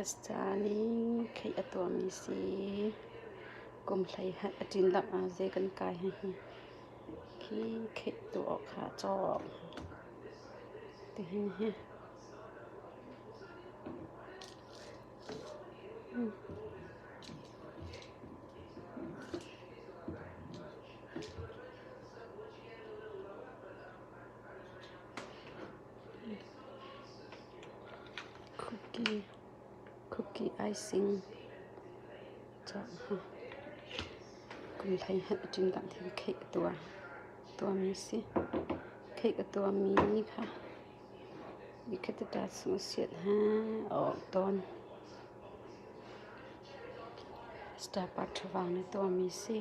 Esther nih cake a tuahmi si. Kum 12 a ṭin dang ah zei kan kai hihi. Khi cake tuah awk kha caw awk tihin hi. Cookie, cookie icing kum 12 a ṭin dang thil cake a tuah tuahmi a si. Cake a tuahmi kha nikhat chung a siat ha a awk tawn. Starbucks ṭhavang nih tuahmi a si.